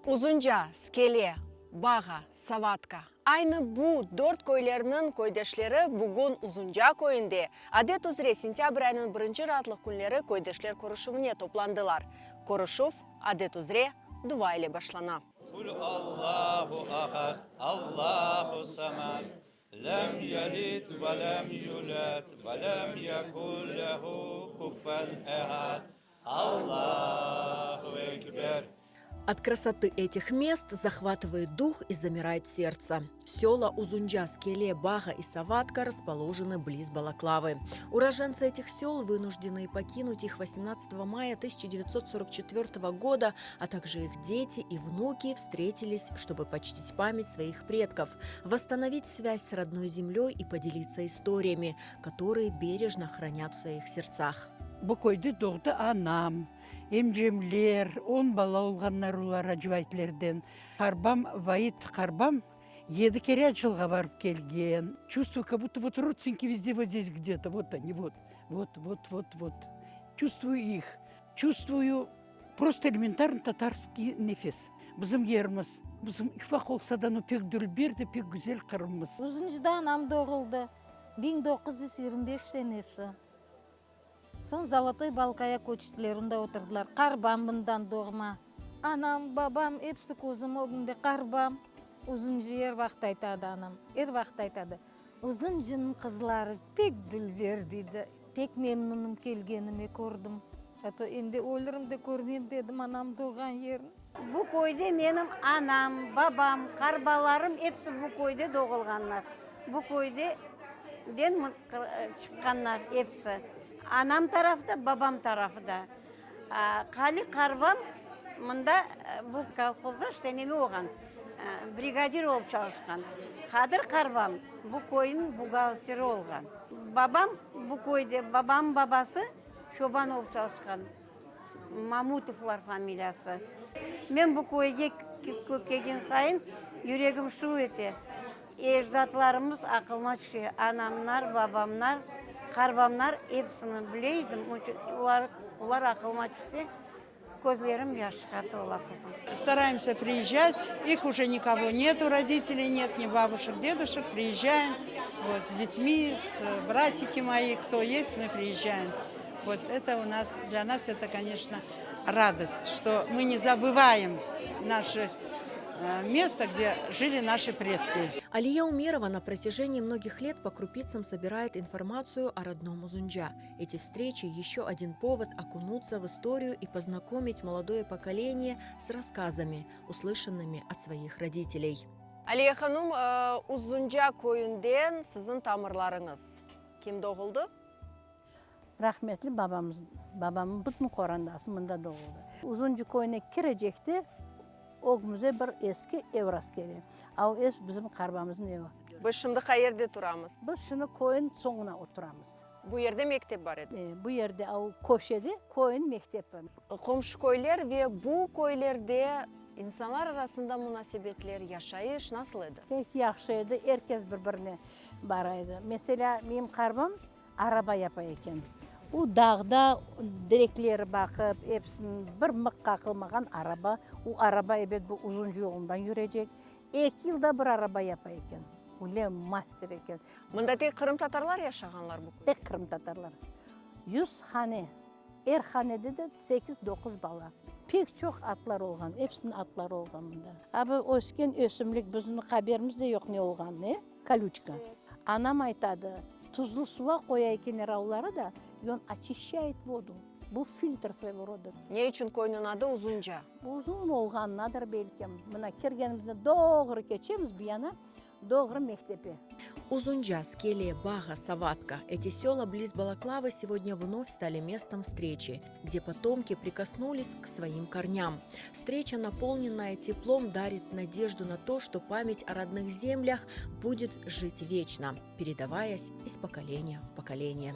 Uzunca, Skele, Bağa, Savatka. Aynı bu dört köylerniñ köydeşleri bugün Uzunca köyünde, adet üzre sentâbr ayınıñ birinci raatlıq künleri köydeşler körüşüvine toplandılar. Körüşüv, adet üzre, dua ile başlana. Qul Allahu ahad, Allahu samad, lem yelid ve lem yulad ve lem yekun lehu kufen ehad, Allahu ekber. От красоты этих мест захватывает дух и замирает сердце. Села Узунджа, Скеле, Бага и Саватка расположены близ Балаклавы. Уроженцы этих сел, вынужденные покинуть их 18 мая 1944 года, а также их дети и внуки, встретились, чтобы почтить память своих предков, восстановить связь с родной землей и поделиться историями, которые бережно хранят в своих сердцах. Bu köyde doğdı anam, emcemler, on bala olğanlar olar Acıvaytlerden. Qarbam, Vait qarbam yedi kere acılığa barıp kelgen. Чувствую, как будто вот родственники везде вот здесь где-то, вот они, вот, вот, вот, вот, вот. Чувствую их, чувствую просто элементарно татарский nefes. Bizim yerimiz, bizim ufaq olsa da, no pek dülber de pek güzel Qırımımız. Uzuncıda anam doğuldı, 1925 senesi. Soñ Zolotoy Balkaya köçtiler, onda oturdılar. Qarbam mından doğma. Anam, babam, episi közüm ögünde. Qarbam, Uzuncı er vaqıt aytadı anam, er vaqıt aytadı, Uzuncınıñ qızları pek dülber, deydi. Pek memnunım kelgenime, kördim. A to endi ölürim de körmem dedim anam doğğan yerin. Bu köyde menim anam, babam, qarbalarım episi bu köyde doğulğanlar. Bu köyde den çıqqanlar episi. Anam tarafı da, babam tarafı da. Qali qarbam mında bu kolhozda işte neme olğan, brigadir olıp çalışqan. Qadır qarbam bu köyniñ buhgalteri olğan. Babam bu köyde, babamnıñ babası çoban olıp çalışqan. Mamutovlar familiyası. Men bu köyge kelgen sayın yüregim şuv ete. Ecdatlarımız aqılıma tüşe, anamlar, babamlar, qarbamlar, episini bile edim, olar aqılıma tüşse, közlerim yaşqa tola, qızım. Стараемся приезжать, их уже никого нету, родителей нет, ни бабушек, дедушек, приезжаем вот, с детьми, с братики мои, кто есть, мы приезжаем. Вот это у нас, для нас это, конечно, радость, что мы не забываем наше место, где жили наши предки. Алия Умерова на протяжении многих лет по крупицам собирает информацию о родном Узунджа. Эти встречи – еще один повод окунуться в историю и познакомить молодое поколение с рассказами, услышанными от своих родителей. Aliye hanım, Uzunca köyünden siziñ tamırlarıñız kim doğuldı? Rahmetli babamız, babamnıñ bütün qorandası mında doğuldı. Uzuncı köyüne kirecekte ögümizde bir eski ev rastkele. A o ev bizim qarbamıznıñ evi. Biz şimdi qayerde turamız? Biz şimdi köyün soñuna oturamız. Bu yerde mektep bar edi. E, bu yerde, a o köşede köyün mektepi. Qomşu köyler ve bu köylerde insanlar arasında munasebetler, yaşayış nasıl edi? Pek yahşı edi, er kes bir-birine bara edi. Meselâ, menim qarbam araba yapa eken. O dağda direkleri baqıp, episini bir mıq qaqılmağan araba. O araba, ebet, bu uzunca yolundan yürecek. Eki yılda bir araba yapa eken. Öyle master eken. Mında tek qırımtatarlar yaşağanlar bu köyde? Tek qırımtatarlar. 100 hane. Er hanede de sekiz, doquz bala. Pek çoq atlar olğan, episiniñ atları olğan mında. A bu ösken ösümlik, bizim haberimiz de yoq ne olğanını, e, kolючka. Anam aytadı, tuzlu suva qoya ekenler avları da, i on oçişçayet vodu. Bu filtr svoego roda. Ne içün köyniñ adı Uzunca? Uzun olğanınadır belkim. Mına kirgenimizde doğru keçemiz bu yana. Doğru mektepe. Uzunca, Skele, Bağa, Savatka. Эти села близ Балаклавы сегодня вновь стали местом встречи, где потомки прикоснулись к своим корням. Встреча, наполненная теплом, дарит надежду на то, что память о родных землях будет жить вечно, передаваясь из поколения в поколение.